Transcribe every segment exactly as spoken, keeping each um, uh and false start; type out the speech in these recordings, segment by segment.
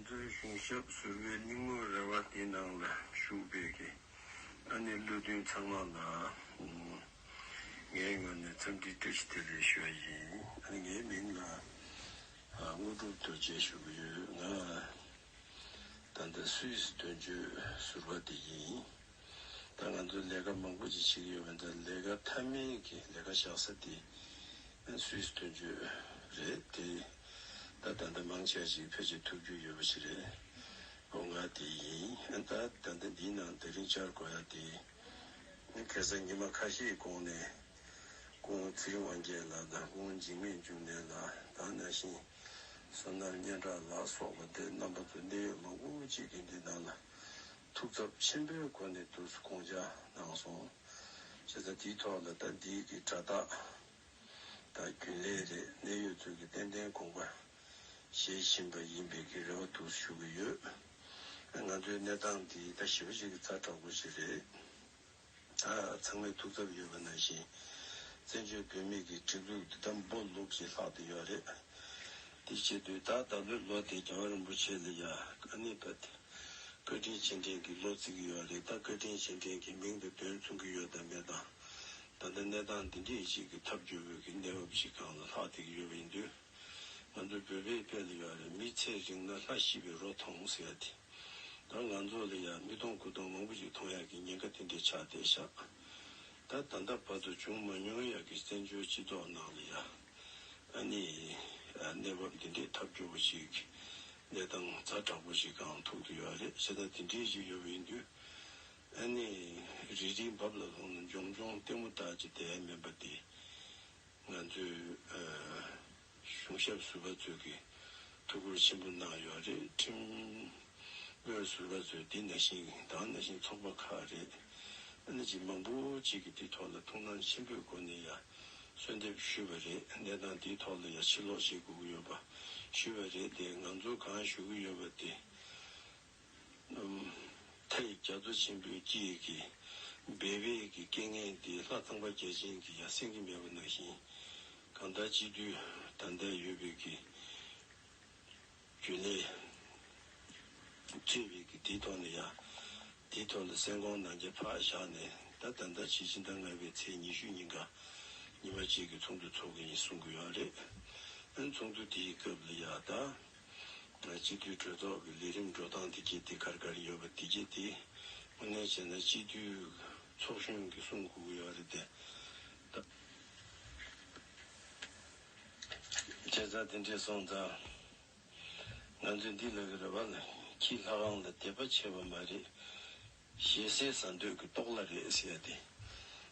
གཞུང་ཞབས་ཟུར་པའི་སྙིང་མོ་རེ་བ་དེའི་ནང་ལ་ཞུགས་པའི་གི་ཨ་ནི་བློ་མཐུན་ཚང་མ་ལ་ངའི་ངོས་ནས་འཚམས་འདྲི་བཀྲ་ཤིས་བདེ་ལེགས་ཞུ་བ་ཡིན། ཨ་ནི་ངའི་མིང་ལ་དངོས་གྲུབ་རྡོ་རྗེ་ཞུ་གི་ཡོད། ང་ད་ལྟ་སུད་སི་དོན་གཅོད་ཟུར་པ་དེ་ཡིན། ད་ང་ཚོ་ལས་ཀ་མང་པོ་ཅིག་བྱེད་ཀྱི་ཡོད་པ་འདྲ། ལས་ཀ་མཐའ་མའི་གི་ལས་ཀ་བཞག་ས་དེ་སུད་སི་དོན་གཅོད་རེད་དེ། ད་ད་ལྟ་མང་ཆེ་ཞིག་ཕལ་ཆེར་ཐུག་རྒྱུ་ཡོད་པ་ཞིག་རེད། ཨོ་ང་དེ་ཡིན། ད་ད་ལྟ་འདིའི་ནང་དེ་རིང་བཅར་དགོས་ཡ་དེ་ཁ་སང་ཉི་མ་ཁ་ཤས་གོང་ནས་སྐུ་ངོ་ཚེ་རིང་དབང་རྒྱལ་ལགས་དང་སྐུ་ངོ་འཇིགས་མེད་འབྱུང་གནས་ལགས་དང་ནང་བཞིན་བསོད་ནམས་སྙན་གྲགས་ལགས་སོགས་པ་དེ་རྣམ་པ་ཚོ་གནད་ཡོད་མང་པོ་ཅིག་གིས་འདི་ནང་ལ་ཐུགས་འཚབ་ཆེན་པོའི་སྒོ་ནས་དུས་སུ་དགོངས་འཇགས་གནང་སོང་། བྱས་ཙང་དེའི་ཐོག་ལ་ད་འདིའི་གི་དྲ་བདག་དང་རྒྱུན་ལས་རེད། གནད་ཡོད་ཚོས་ཀྱི་ཏན་ཏན་དགོངས་པ་བཞེས་བཞིན་པ་ཡིན་པའི་གི་རེ་བ་འདུག་ཞུ་གི་ཡོད། ང་ཚོའི་གནས་སྟངས་འདི་ད་ཞེ་པོ་ཅིག་གི་ཛ་དྲག་པོ་ཞིག་རེད། ད་ཚང་མས་ཐུགས་འཚབ་ཡོད་པ་ནང་བཞིན་བཙན་བྱོལ་བོད་མི་གི་སྒྲིག་འཛུགས་འདི་ད་འབོ་ལུག་ཅིག་ལྷག་བསྡད་ཡོད་རེད། དེ་བྱེད་དུས་ད་ད་ལོའི་ལོ་དེ་རྒྱལ་བ་རིན་པོ་ཆེ་ལ་ཡ་ཨ་ནི་ད་བཀའ་དྲིན་རྗེས་དྲན་གྱི་ལོ་བརྩི་གི་ཡོད་རེད། ད་བཀའ་དྲིན་རྗེས་དྲན་གྱི་མིང་དང་དོན་མཚུངས་ཀྱི་ཡོད་དམ་མེད་དང་། ད་ལྟ་གནས་སྟངས་འདི་འདྲའི་ཞིག་གི་ཐབས་སྐྱོ་བོའི་གི་གནས་བབ་ཞིག་སྒང་ལ་ལྷག་བསྡད་ཀྱི་ཡོད་པ་ཡིན་དུས། ང་ཚོ་བོད་པའི་དཔེ་ལ་ཡོད་རེད། མི་ཚེ་རིང་ན་ལྷ་ཤི་བའི་རོ་མཐོང་ཟེར་ཡ་དེ། ད་ང་ཚོ་ལ་ཡ་མི་མཐོང་དགུ་མཐོང་མང་པོ་ཞིག་མཐོང་ཡ་གི་ཉེན་ཁ་དེ་འདྲས་ཆགས་བསྡད་ཤག་ད་ད་ལྟ་བར་དུ་བྱུང་མ་མྱོང་ཡ་གི་བཙན་བྱོལ་སྤྱི་ཚོགས་ནང་ལ་ཡ་ཨ་ནི་གནས་བབ་འདི་འདྲའི་ཐབས་སྐྱོ་པོ་ཞིག་གནས་སྟངས་ཛ་དྲག་པོ་ཞིག་སྒང་ཐུག་བསྡད་ཡོད་རེད། བྱས་ཙང་དེ་འདྲའི་ཞིག་ཡོད་པ་ཡིན་དུས་ཨ་ནི་རིལ་རིལ་འབབ་ལ་སོང་ན་འཇོང་འཇོང་ལྟད་མོ་ལྟ་ཅིག་བསྡད་ཡ་མིན་པ་དེ། ང་ཚོའི་ཨ་གཞུང་ཞབས་ཟུར་པ་ཚོས་ཀྱི་ཐུགས་ཁུར་ཆེན་པོ་གནང་ཡོད་རེད། ཁྲིམས་དཔོན་ཟུར་པ་ཚོས་འདི་ནང་བཞིན་དང་ནང་བཞིན་ཚོགས་པ་ཁག་རེད། ཨ་ནི་ཅིག་མང་པོ་ཅིག་གིས་འདི་ཐོག་ལ་ཐུགས་སྣང་ཆེན་པོའི་སྒོ་ནས་ཡ་གསོལ་འདེབས་ཞུས་པ་རེད། གནས་སྟངས་འདིའི་ཐོག་ལ་ཡ་ཕྱིར་ལོག་བྱེད་དགོས་ཀྱི་ཡོད་པ་ཞུས་པ་རེད་དེ། ང་ཚོ་གང་ཞུ་གི་ཡོད་པ་དེ། མཐའ་ཡི་རྒྱ་མཚོ་ཆེན་པོའི་དཀྱིལ་གྱི་སྦལ་པའི་གི་རྐྱེན་ངན་འདི་ལྷ་ཚངས་པ་བརྒྱ་བྱིན་གྱིས་ཡང་སེལ་གྱི་མེད་པ་ནང་བཞིན། གང་ལྟར་སྤྱི་འཐུས་ད་ལྟ་ཡོད་པའི་གི་རྒྱུན་ལས་གཙོས་པའི་གི་དེའི་ཐོག་ནས་ཡང་དེའི་ཐོག་ལ་སེམས་ཁོང་ནང་རྒྱ་ཕར་བཞག་ནས། ད་ད་ལྟ་ཕྱི་ཕྱི་ཟླ་ལྔ་པའི་ཚེས་ཉི་ཤུ་ཉིན་ཀ་ཉི་མ་གཅིག་གི་ཚོགས་འདུ་ཚོགས་གི་ཡིན་གསུང་གི་ཡོད་རེད། ཨ་ནི་ཚོགས་འདུ་དེའི་སྐབས་ལ་ཡང་ད། སྤྱི་འཐུས་གྲོས་ཚོགས་ཀྱི་ལས་རིམ་འགྲོ་སྟངས་དེ་གྱད་དེ་ག་རེ་ག་རེ་ཡོད་པ་དེ་གྱད་དེ་དངོས་གནས་བྱས་ན་སྤྱི་འཐུས་ཚོགས་གཞོན་གྱིས་གསུང་དགོས་ཀྱི་ཡོད་རེད་དེ། ད་བྱས་ཙང་དེ་འདྲས་སོང་ཙང་ང་ཚོས་འདི་ལབ་ཀྱི་རེད་པ། ཁྱི་ལྷ་ཁང་ལ་དད་པ་ཆེ་བ་མ་རེད། ཞེ་སའི་ཟ་འདོད་ཀྱི་ལྟོགས་ལ་རེད་ཟེར་ཡ་དེ།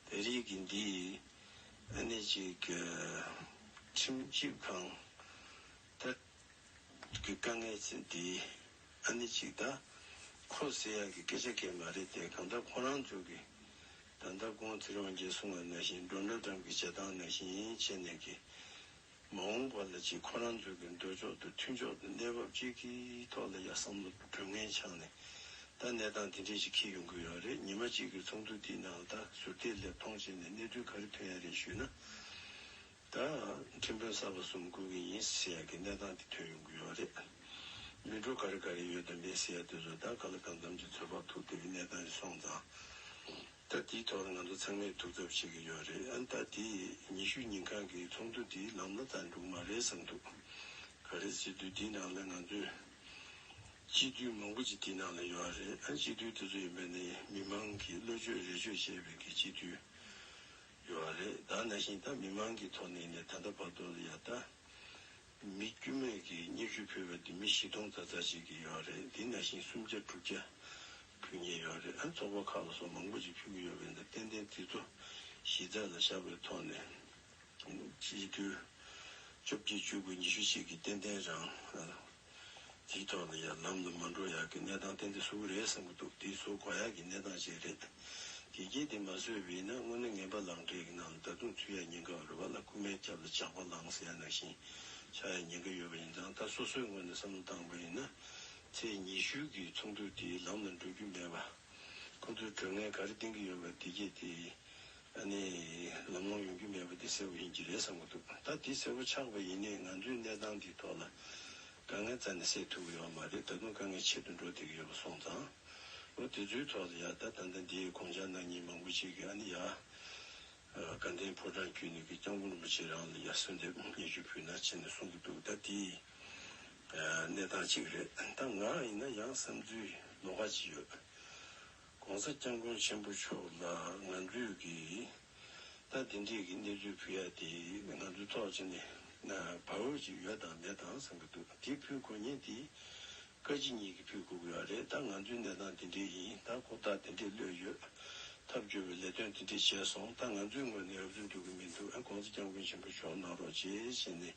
དེ་རིགས་ཀྱི་འདི་ཨ་ནི་ཅིག་ཁྲིམས་ཞིབ་ཁང་ད། གི་དཀའ་ངལ་ཅན་དེ་ཨ་ནི་གཅིག་ད་ཁོ་ཟེར་ཡག་གི་སྐད་ཆ་གང་མ་རེད་དེ། གང་ལྟར་ཁོ་རང་ཚོ་གི་ད་ལྟ་སྐུ་ངོ་ཚེ་རིང་དབང་རྒྱལ་གསུང་བ་ནང་བཞིན་ཌོ་ནལ་ཊམ་གི་བྱེད་སྟངས་ནང་བཞིན་བྱས་ནས་གི་མ་འོངས་པ་ལ་ཅིག་ཁོ་རང་ཚོ་གི་འདོད་ཕྱོགས་དང་མཐུན་ཕྱོགས་དང་གནས་བབ་ཅིག་གི་ཐོག་ལ་ཡ་བསམ་བློ་གྲོས་ངན་ཆགས་ནས་ད་གནས་སྟངས་དེ་འདྲས་ཅིག་འཁེལ་ཡོང་གི་ཡོད་རེད། ཉི་མ་གཅིག་གི་ཚོགས་འདུ་དེའི་ནང་ལ་ད་ཟུར་བལྟས་སླེབས་མཐོང་བྱས་ནས་གནས་ཚུལ་ག་རེ་ཐོན་ཡ་རེད་ཞུས་ན། ད་ཁྲིམས་དཔོན་གསར་པ་གསུམ་བསྐོ་གི་ཡིན་ཟེར་ཡ་གི་གནས་སྟངས་དེ་ཐོན་ཡོང་གི་ཡོད་རེད། མི་འགྲོ་ག་རེ་ག་རེ་ཡོད་དམ་མེད་ཟེར་ཡ་དེ་ཚོ་ད་ག་ལ་གང་འཚམ་གྱི་ཚོད་དཔག་ཐུབ་བསྡད་པའི་གནས་སྟངས་ཤིག་སོང་ཙང་། ད་དེའི་ཐོག་ལ་ང་ཚོ་ཚང་མས་ཐུགས་འཚབ་བྱེད་ཀྱི་ཡོད་རེད། ཨ་ནི་ད་དེ་ཉི་ཤུ་ཉིན་གང་གི་ཚོགས་འདུ་དེ་ལམ་ལ་ད་འགྲོ་གི་མ་རེད་བསམ་འདུག་ག་རེ་ཟེར་དུས་དེའི་ནང་ལ་ང་ཚོས་སྤྱི་འཐུས་མང་པོ་ཅིག་དེའི་ནང་ལ་ཡོད་རེད། ཨ་ནི་སྤྱི་འཐུས་དེ་ཚོ་ཡིན་པ་ནི་མི་མང་གིས་བློ་བཅོས་རེ་བཅོས་བྱས་པའི་གི་སྤྱི་འཐུས། ཡོད་རེད། ད་ནང་བཞིན་ད་མི་མང་གི་ཐོག་ནས་ནས་ད་ལྟ་བར་དུ་ལ་ཡ་ད་མི་དཀྱུས་མས་ཀྱི་སྙན་ཞུ་ཕུལ་བ་དེ་མི་བཞི་སྟོང་ཙག་ཙག་ཅིག་གི་ཡོད་རེད། དེ་ནང་བཞིན་སུམ་བརྒྱ་དྲུག་བརྒྱ་ཕུལ་མཁན་ཡོད་རེད། ཨ་ཚོགས་པ་ཁག་ལ་སོགས་མང་པོ་ཅིག་ཕུལ་གྱི་ཡོད་པ་ཡིན་ན་ཏན་ཏན་དེ་ཚོ་གཞི་རྩ་ལ་བཞག་པའི་ཐོག་ནས་སྤྱི་འཐུས་བཅོ་བརྒྱད་བཅུ་དགུ་ཉི་ཤུ་ཅིག་གིས་ཏན་ཏན་རང་། དེའི་ཐོག་ལ་ཡང་ལམ་ལ་མ་འགྲོ་ཡག་གི་གནས་སྟངས་ཏན་ཏན་བཟོ་གི་རེད་བསམ་གི་འདུག་དེ་བཟོ་དགོས་ཡག་གི་གནས་སྟངས་ཤིག་རེད། དེ་གྱིས་དེ་མ་བཟོས་པ་ཡིན་ན་དངོས་གནས་ངན་པ་ལང་འདྲེ་གི་ནང་ལ་ད་དུང་ཚུད་ཡག་ཉེན་ཁ་ཡོད་རེད་པ་ལ། རྐུན་མའི་རྒྱབ་ལ་ཇག་པ་ལངས་ཟེར་ཡག་ནང་བཞིན་ཆགས་ཡག་ཉེན་ཁ་ཡོད་པ་ཡིན་ཙང་། ད་སོ་སོའི་ངོས་ནས་བསམ་བློ་བཏང་པ་ཡིན་ན་ཚེས་ཉི་ཤུ་གི་ཚོགས་འདུ་དེ་ལམ་ལ་འགྲོ་རྒྱུ་མེད་པ། ཁོང་ཚོས་གྲོས་ངན་ག་རེ་འདིང་གི་ཡོད་པ་དེ་གྱིས་དེ་ཨ་ནི་ལམ་ལྷོང་ཡོང་རྒྱུ་མེད་པ་དེ་གསལ་པོ་ཡིན་གྱི་རེད་བསམ་གི་འདུག་ད་དེ་གསལ་པོ་ཆགས་པ་ཡིན་ནའི་ང་ཚོའི་གནས་སྟངས་དེའི་ཐོག་ལ་ དཀའ་ངལ་རྩ་ནས་སེལ་ཐུབ་ཀྱི་ཡོད་མ་རེད། ད་དུང་དཀའ་ངལ་ཆེ་རུ་འགྲོ་བསྡད་ཀྱི་ཡོད་པ་སོང་ཙང་། འོ་དེ་ཚོའི་ཐོག་ལ་ཡ་ད་ད་ལྟ་འདིའི་དགོངས་འཆར་གནང་མཁན་མང་པོ་ཅིག་གིས་ཨ་ནི་ཡ། དགའ་ལྡན་ཕོ་བྲང་བརྒྱུད་ནས་ཀྱི་སྐྱབས་མགོན་རིན་པོ་ཆེ་རང་ལ་ཡ་གསོལ་འདེབས་སྙན་ཞུ་ཕུལ་ན་བྱས་ནས་གསུང་གི་འདུག་ད་དེའི་གནས་སྟངས་ཅིག་རེད། ད་ང་ཡིན་ན་ཡང་བསམ་ཚུལ་ལོགས་ཀ་ཅིག་ཡོད། ༸གོང་ས་སྐྱབས་མགོན་ཆེན་པོ་མཆོག་ལ་ང་ཚོས་ཀྱི་ད་དེ་འདྲས་ཀྱི་གནས་ཚུལ་ཕུལ་ཡ་དེ་ང་ཚོའི་ཐོག་ཅིག་ནས་བབ་འོས་ཅིག་ཡོད་དང་མེད་དང་བསམ་གྱི་འདུག་དེ་ཕུལ་དགོས་མཁན་དེ་བཀའ་སྤྱི་གཉིས་ཀྱིས་ཕུལ་དགོས་ཀྱི་ཡོད་རེད། ད་ང་ཚོའི་གནས་སྟངས་དེ་འདྲས་ཡིན། ད་ཁོ་ཐག་དེ་འདྲས་གློད་ཡོད། ཐབས་སྐྱོ་བའི་ལས་དོན་དེ་འདྲས་བྱས་སོང་། ད་ང་ཚོའི་ངོས་ནས་འོས་བསྡུ་འགྲོ་གི་མི་འདུག་ཨ་༸གོང་ས་སྐྱབས་མགོན་ཆེན་པོ་མཆོག་གནང་རོགས་བྱེད་ཅེས་ནས།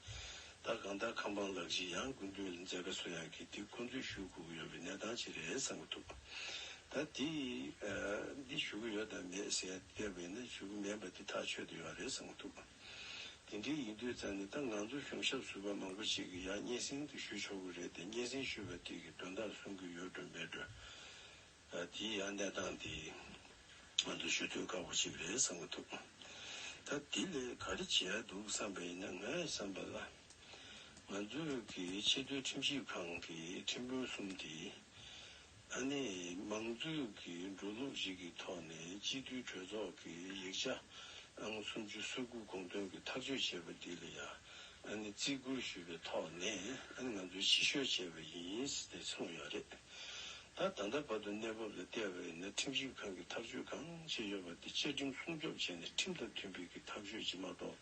ད་གང་ལྟར་ཁང་པ་ལག་ཅིག་ཡང་སྐུ་མདུན་ལ་མཛད་དཀའ་གསོ་ཡག་གི་དེ་ཁོང་ཚོས་ཞུ་དགོས་ཀྱི་ཡོད་པའི་གནས་སྟངས་ཅིག་རེད་བསམ་གྱི་འདུག་ད་དེ་འདི་ཞུ་གི་ཡོད་དམ་མེད་ཟེར་བལྟས་པ་ཡིན་ན་ཞུ་གི་མེད་པ་དེ་ཐག་ཆོད་དུ་ཡོད་རེད་བསམ་གྱི་འདུག་དེ་འདྲའི་ཡིན་དུས་ཙང་ནས་ད་ང་ཚོ་གཞུང་ཞབས་ཟུར་པ་མང་པོ་ཅིག་གིས་ཡང་སྙན་སེང་དེ་ཞུ་ཆོག་གི་རེད་དེ། སྙན་སེང་ཞུས་པ་དེ་གི་དོན་དག་གསུང་གི་ཡོད་འགྲོ་མེད་འགྲོ། དེའི་ཡང་གནས་སྟངས་དེ་ང་ཚོ་ཞུ་ཐུབ་ཁག་པོ་ཅིག་རེད་བསམ་གྱི་འདུག་ད་དེ་ལས་ག་རེ་བྱེད་ཡ་འདུག་བསམ་པ་ཡིན་ན། ངའི་བསམ་པ་ལ་ང་ཚོའི་གི་ཆེས་མཐོའི་ཁྲིམས་ཞིབ་ཁང་གི་ཁྲིམས་དཔོན་གསུམ་དེ་ཨ་ནི་མང་གཙོའི་གི་འགྲོ་ལུགས་ཤིག་གི་ཐོག་ནས་སྤྱི་འཐུས་གྲོས་ཚོགས་ཀྱི་ཡིག་ཆ་ཨང་སུམ་ཅུ་སོ་དགུ་དགོངས་དོན་གྱི་ཐག་གཅོད་བྱས་པ་འདི་ལ་ཡང་ཨ་ནི་བརྩི་བཀུར་ཞུས་པའི་ཐོག་ནས་ཨ་ནི་ང་ཚོས་ཕྱིར་བཤོལ་བྱས་པ་ཡིན་ཟེར་ཏེ་གསུངས་ཡོད་རེད། ད་ད་ལྟ་བར་དུ་གནས་བབ་ལ་བལྟས་པ་ཡིན་ན་ཁྲིམས་ཞིབ་ཁང་གིས་ཐག་གཅོད་གང་བྱས་ཡོད་པ་དེ་བཅའ་ཁྲིམས་སྲུང་སྐྱོབ་བྱས་ནས་ཁྲིམས་དང་མཐུན་པའི་གི་ཐག་གཅོད་ཅིག་མ་གཏོགས།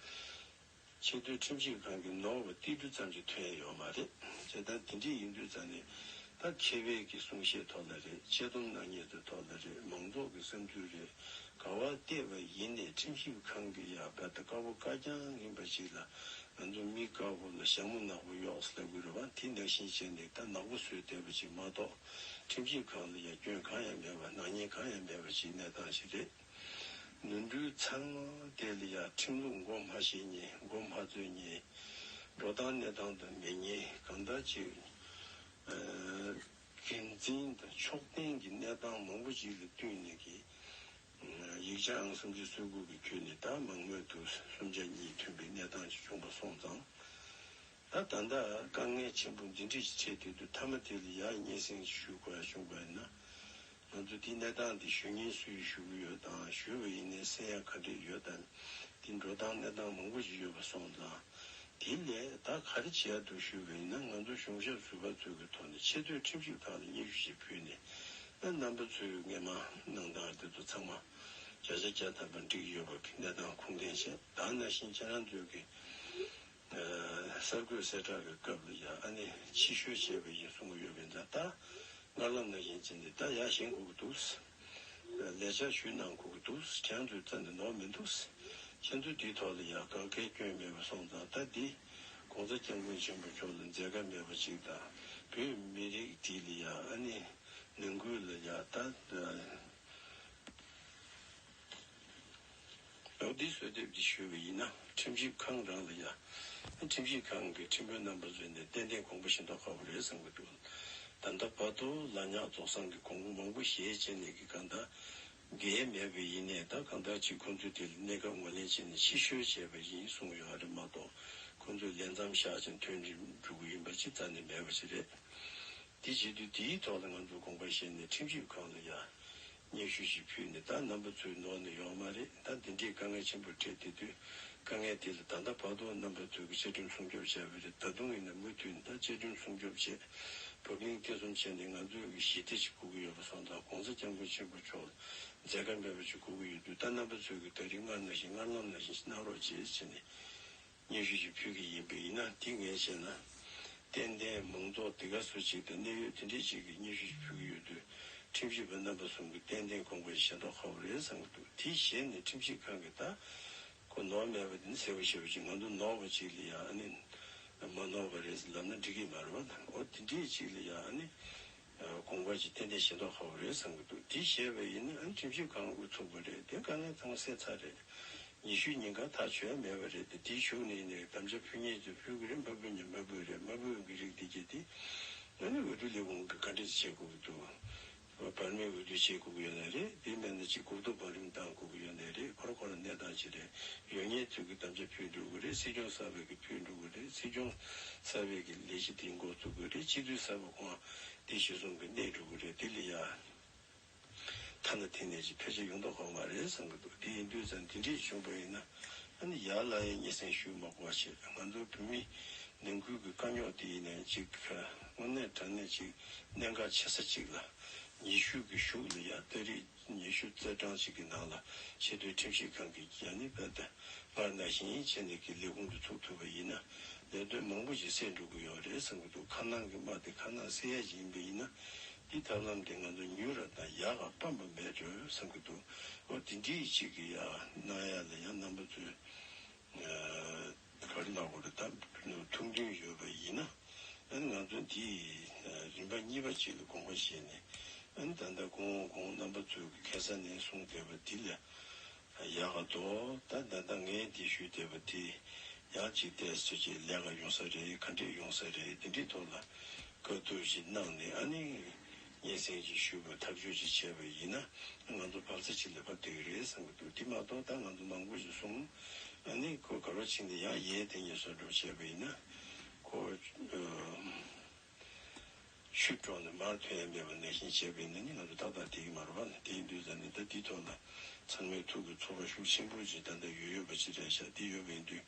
ཆེས་མཐོའི་ཁྲིམས་ཞིབ་ཁང་གི་ནོར་བ་ཏིལ་འབྲུ་ཙམ་ཞིག་ཐོན་ཡ་ཡོད་མ་རེད། བྱས་ཙང་དེ་འདྲ་ཡིན་དུས་ཙང་ནས་ད་མཁས་པའི་གི་གསུང་བཤད་ཐོག་ལ་རེད། དཔྱད་སྡོམ་གནང་མཁན་ཚོའི་ཐོག་ལ་རེད། མང་ཚོགས་ཀྱི་བསམ་ཚུལ་རེད། ག་པར་བལྟས་པ་ཡིན་ནའི་ཁྲིམས་ཞིབ་ཁང་གི་ཡ་བལ་ད་དཀར་པོ་དཀར་རྐྱང་ཡིན་པ་ཞིག་ལ། ང་ཚོ་མི་དཀར་པོ་ལ་ཞྭ་མོ་ནག་པོ་གཡོགས་ལབ་དགོས་རེད་པ། དེ་ནང་བཞིན་བྱས་ནས་ད་ནག་པོ་བཟོས་བསྡད་པ་ཅིག་མ་གཏོགས། ཁྲིམས་ཞིབ་ཁང་ལ་ཡ་སྐྱོན་གང་ཡང་མེད་པ། ནག་ཉེས་གང་ཡང་མེད་པ་ཅིག་གནས་སྟངས་ཤིག་རེད། ནོར་འཁྲུལ་ཚང་མ་དེ་ལ་ཡ་ཁྲིམས་ལུགས་མགོ་མ་ཤེས་མཁན། མགོ་མ་འཚོས་མཁན། འགྲོ་སྟངས་གནས་སྟངས་དང་མེད་མཁན། གང་ལྟར་ཅིག་འགན་འཛིན་དང་ཕྱོགས་འཐེན་གྱི་གནས་སྟངས་མང་པོ་ཅིག་ལ་བསྟུན་ནས་ཀྱི། ཡིག་ཆ་ཨང་སུམ་ཅུ་སོ་དགུ་གི་བརྒྱུད་ནས་ད་མང་མོས་དུ་གསུམ་ཆ་གཉིས་ཐོན་པའི་གནས་སྟངས་ཅིག་བྱུང་བ་སོང་ཙང་། ད་ད་ལྟ་དཀའ་ངལ་ཆེན་པོ་འདི་འདྲ་ཞིག་འཕྲད་དུས། མཐའ་མ་དེ་ལ་ཡར་སྙན་སེང་ཞུ་དགོས་ཡ་བྱུང་བ་ཡིན་ན། ང་ཚོ་འདི་གནས་སྟངས་འདི་ཞུ་མཁན་སུས་ཞུ་གི་ཡོད་དང་། ཞུས་པ་ཡིན་ནའི་གསན་ཡ་ག་འདྲས་ཡོད་དང་། འདི་འགྲོ་སྟངས་གནས་སྟངས་མང་པོ་ཞིག་ཡོད་པ་སོང་ཙང་། དེ་ལས་ད་ག་རེ་བྱེད་ཡ་འདུག་ཞུས་པ་ཡིན་ན། ང་ཚོ་གཞུང་ཞབས་ཟུར་པ་ཚོའི་གི་ཐོག་ནས་ཆེས་མཐོའི་ཁྲིམས་ཞིབ་ཁང་ལ་སྙན་ཞུ་ཞིག་ཕུལ་ནས། ཨ་རྣམ་པ་ཚོས་སྔས་མ་གནང་སྟངས་དེ་ཚོ་ཚང་མ་བརྒྱ་ཆ་བརྒྱ་ཐམ་པ་འགྲིག་ཡོད་པ་གི་གནས་སྟངས་ཁུངས་ལྡན་བྱས། ད་ནང་བཞིན་ཁྱེད་རང་ཚོའི་གི་གསར་འགོད་གསལ་བསྒྲགས་ཀྱི་སྐབས་ལ་ཡང་ཨ་ནི་ཕྱིར་བཤོལ་བྱས་པ་ཡིན་གསུང་གི་ཡོད་པ་ཡིན་ཙང་། ད་སྔར་ལམ་ནང་བཞིན་བྱས་ནས་ད་ཡར་བཞེངས་དགོས་ཀྱི་འདུག་ལས་འཆར་ཞུས་གནང་དགོས་ཀྱི་འདུག་ཁྱེད་རང་ཚོའི་རྩ་ནས་ནོར་མི་འདུག་ཁྱེད་ཚོ་འདིའི་ཐོག་ལ་ཡང་གང་གའི་སྐྱོན་མེད་པ་སོང་ཙང་། ད་འདི་༸གོང་ས་༸སྐྱབས་མགོན་ཆེན་པོ་མཆོག་ལ་མཛད་དཀའ་མེད་པ་ཅིག་དང་། བོད་མི་རིགས་འདི་ལ་ཡང་ཨ་ནི་ནང་ཁུལ་ལ་ཡང་ད། ཨོ་འདི་གསོལ་འདེབས་འདི་ཞུས་པ་ཡིན་ན། ཁྲིམས་ཞིབ་ཁང་རང་ལ་ཡང་། ཁྲིམས་ཞིབ་ཁང་གི་ཁྲིམས་དཔོན་རྣམ་པ་ཚོས་ནས་ཏན་ཏན་དགོངས་པ་བཞེས་མདོག་ཁ་པོ་རེད་བསམ་གྱི་འདུག་ད་ལྟ་བར་དུ་ལ་ཉག་རྫོགས་སངས་ཀྱི་དགོངས་པ་མང་པོ་བཞེས་བྱས་ནས་ཀྱི་གང་ལྟར་འགལ་མེད་པ་ཡིན་ནའི། ད་གང་ལྟར་ཅིག་ཁོང་ཚོས་དེ་ལ་གནས་སྐབས་ངོས་ལེན་བྱས་ནས་ཕྱིར་བཤོལ་བྱས་པ་ཡིན་གསུངས་ཡོད་རེད་མ་གཏོགས། ཁོང་ཚོས་ལས་མཚམས་བཞག་ཅིང་ཐོན་འགྲོ་གི་ཡིན་པ་ཅིག་རྩ་ནས་མེད་པ་ཞིག་རེད། དེ་བྱེད་དུས་དེའི་ཐོག་ལ་ང་ཚོས་དགོངས་པ་བཞེས་ནས་ཁྲིམས་ཞིབ་ཁང་ལ་ཡང་སྙན་ཞུ་ཞིག་ཕུལ་ནས། ད་རྣམ་པ་ཚོའི་ནོར་ནི་ཡོད་མ་རེད། ད་འདི་འདྲའི་དཀའ་ངལ་ཆེན་པོ་འཕྲད་བསྡད་དུས། དཀའ་ངལ་དེ་ལ་ད་ལྟ་བར་དུ་རྣམ་པ་ཚོས་ཀྱི་བཅའ་ཁྲིམས་སྲུང་སྐྱོབ་བྱས་པ་རེད། ད་དུང་ཡིན་ན་མུ་མཐུད་ནས་ད་བཅའ་ཁྲིམས་སྲུང་སྐྱོབ་བྱས། བབ་བརླིང་ཐེ་ཚོམ་བྱས་ནས་ང་ཚོས་ཀྱི་ཞི་བདེ་ཞིག་དགོས་ཀྱི་ཡོད་པ་སོང་ཙང་། ༸གོང་ས་༸སྐྱབས་མགོན་ཆེན་པོ་མཆོག་ལ་མཛད་དཀའ་མེད་པ་ཞིག་དགོས་ཀྱི་ཡོད་དུས། ད་རྣམ་པ་ཚོས་ཀྱི་ད་རིང་སྔར་ནང་བཞིན་སྔར་ལམ་ནང་བཞིན་གནང་རོགས་བྱེད་ཟེར་ནས། སྙན་ཞུ་ཞིག་ཕུལ་གྱི་ཡིན་པ་ཡིན་ན། དེ་ངས་བྱས་ན་ཏན་ཏན་མང་ཚོགས་དེ་ག་སུ་ཅིག་དང་གནད་ཡོད་དེ་འདྲས་ཅིག་གིས་སྙན་ཞུ་ཞིག་ཕུལ་གྱི་ཡོད་དུས། ཁྲིམས་ཞིབ་པ་རྣམ་པ་གསུམ་གྱིས་ཏན་ཏན་དགོངས་པ་བཞེས་མདོག་ཁ་པོ་རེད་བསམ་གྱི་འདུག་དེ་བཞེས་ནས་ཁྲིམས་ཞིབ་ཁང་གིས་ད་ཁོ་ནོར་མེད་པ་དེ་ནི་གསལ་པོ་ཞེ་པོ་ཅིག་ང་ཚོ་ནོར་བ་ཅིག་ལ་ཡང་ཨ་ནི་མ་ནོར་བ་རེད་ལབ་ན་འགྲིག་གི་མ་རེད་པ། འོ་དེ་འདྲས་ཅིག་ལ་ཡང་ཨ་ནི་དགོངས་པ་ཅིག་ཏན་ཏན་བཞེས་མདོག་ཁ་པོ་རེད་བསམ་གྱི་འདུག་དེ་བཞེས་པ་ཡིན་ན་ཨ་ནི་ཁྲིམས་ཞིབ་ཁང་དབུ་ཚུགས་པ་རེད། དེ་དཀའ་ངལ་ཚང་མ་སེལ་ཚར་རེད། ཉི་ཤུ་ཉིན་གང་ཐག་ཆོད་མེད་པ་རེད་དེ། དེའི་གཞུག་ནས་ནས་དམ་བཅའ་ཕུལ་མཁན་ཚོས་ཕུལ་གི་རེད། མ་ཕུལ་མཁན་མ་ཕུལ་རེད། མ་ཕུལ་གི་རིགས་དེ་གྱད་དེ་ཨ་ནི་འོས་བསྡུ་ལས་ཁུངས་ཀྱིས་ག་འདྲས་བྱེད་དགོས་ཀྱི་འདུག་བར་མའི་འོས་བསྡུ་བྱེད་དགོས་ཀྱི་ཡོད་ནའི་རེད། དེ་མིན་ན་ཅིག་གོ་བསྡུར་བང་རིམ་བཏང་དགོས་ཀྱི་ཡོད་ནའི་རེད། ཁོ་རང་ཁོ་རང་གནས་སྟངས་ཅིག་རེད། ཡོད་མཁན་ཚོས་ཀྱི་དམ་བཅའ་ཕུལ་འགྲོ་གི་རེད། སྲིད་སྐྱོང་གསར་པས་ཀྱི་ཕུལ་འགྲོ་གི་རེད། སྲིད་སྐྱོང་གསར་པས་ཀྱི་ལས་གཞི་དེ་འགོ་བཙུགས་དགོས་རེད། སྤྱི་འཐུས་གསར་པ་ཁོང་དེ་གཞི་བཟུང་གི་གནས་འགྲོ་གི་རེད། དེ་ལ་ཡ། ཐ་ན་དེ་ནས་ཅིག་ཕལ་ཆེར་ཡོང་མདོག་ཁ་པོ་མ་རེད་བསམ་གྱི་འདུག་དེ་ཡིན་དུས་ཙང་དེ་འདྲས་བྱུང་བ་ཡིན་ན། ཨ་ནི་ཡར་ལ་ཡང་སྙན་སེང་ཞུ་མ་དགོས་པ་བྱས། ང་ཚོ་བོད་མི་ནང་ཁུལ་གྱི་དཀའ་རྙོག་དེ་ཡིན་ནའི་ཅིག་དངོས་གནས་དྲང་གནས་ཅིག་གནད་འགག་ཆེ་ས་ཅིག་ལ། ཉི་ཤུ་གི་གཞུག་ལ་ཡ་ཏ་རིག་ཉི་ཤུ་རྩ་གྲངས་ཅིག་གི་ནང་ལ་ཆེས་མཐོའི་ཁྲིམས་ཞིབ་ཁང་གིས་ཡ་ནི་བལ་ཏེ་སྔར་ནང་བཞིན་བྱས་ནས་ཀྱི་ལས་ཁུངས་དེ་ཚུགས་ཐུབ་པ་ཡིན་ན། ལས་དོན་མང་པོ་ཞིག་སེལ་འགྲོ་གི་ཡོད་རེད་བསམ་གྱི་འདུག་ཁ་ནང་གི་དམག་དེ་ཁ་ནང་སེལ་ཡ་ཞིག་ཡིན་པ་ཡིན་ན། འདི་ཐབས་ལམ་དེ་ང་ཚོ་མྱུར་ར་དང་ཡག་ག་སྤམ་པ་མེད་འགྲོ་བསམ་གྱི་འདུག་འོ་དེ་འདྲའི་ཅིག་གི་ཡ་གནང་ཡ་ལ་ཡང་རྣམ་པ་ཚོས་ག་རེ་ལབ་དགོས་རེད། ད་ཐུགས་འདུན་ཡོད་པ་ཡིན་ན། ཨ་ནི་ང་ཚོ་འདི་རིམ་པ་གཉིས་པ་ཅིག་ལ་དགོངས་པ་བཞེས་ནས། ཨ་ནི་ད་ལྟ་གོང་གོང་རྣམ་པ་ཚོས་ཁ་སང་ནས་གསུངས་བསྡད་པ་འདི་ལས། ཡག་ག་འདུག་ད་ད་ལྟ་ངས་འདི་ཞུས་བསྡད་པ་དེ་ཡང་ཅིག་ཏོག་ཙམ་ཅིག་ལས་ཀ་ཡོང་ས་རེད། ག་འདྲས་ཡོང་ས་རེད། དེ་འདྲའི་ཐོག་ལ་བཀའ་བསྡུར་ཞིག་གནང་ནས། ཨ་ནི་སྙན་སེང་ཅིག་ཞུས་པ་ཐག་གཅོད་ཅིག་བྱས་པ་ཡིན་ན། ང་ཚོ་བབས་ས་ཅིག་ལ་བབས་བསྡད་ཀྱི་རེད་བསམ་གྱི་འདུག་དེ་མ་གཏོགས་ད་ང་ཚོ་མང་པོ་ཞིག་གསུངས། ཨ་ནི་ཁོ་ག་རེ་བྱས་ནས་ཡང་ཡས་དེ་ཉེས་སོ་འགྲོ་བྱས་པ་ཡིན་ན། ཁོ་ཆུ་འགྲོ་ནས་མར་ཐོན་ཡ་མེད་པ་ནང་བཞིན་བྱས་པ་ཡིན་ན་ནི་ང་ཚོ་ཏག་ཏག་བསྡད་ཀྱི་མ་རེད་པ། དེ་ཡིན་དུས་ཙང་ནི་ད་འདི་ཐོག་ལ་ཚང་མའི་ཐུགས་ཀྱི་ཚོར་བ་ཤུགས་ཆེན་པོ་ཅིག་ད་ལྟ་ཡོད་ཡོད་པ་ཅིག་རེད་ཤག་འདི་ཡོད་པ་ཡིན་དུས་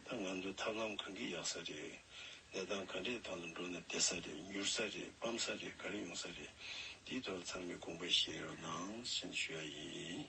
ད་ང་ཚོ་ཐབས་ལམ་གང་གི་ཡག་ས་རེད། གནས་སྟངས་ག་འདྲའི་ཐོག་ལ་འགྲོ་ན་བདེ་ས་རེད། མྱུར་ས་རེད། སྤམ་ས་རེད། ག་རེ་ཡོང་ས་རེད། འདིའི་ཐོག་ལ་ཚང་མས་དགོངས་པ་བཞེས་རོགས་གནང་ཞེས་ཞུ་ཡ་ཡིན།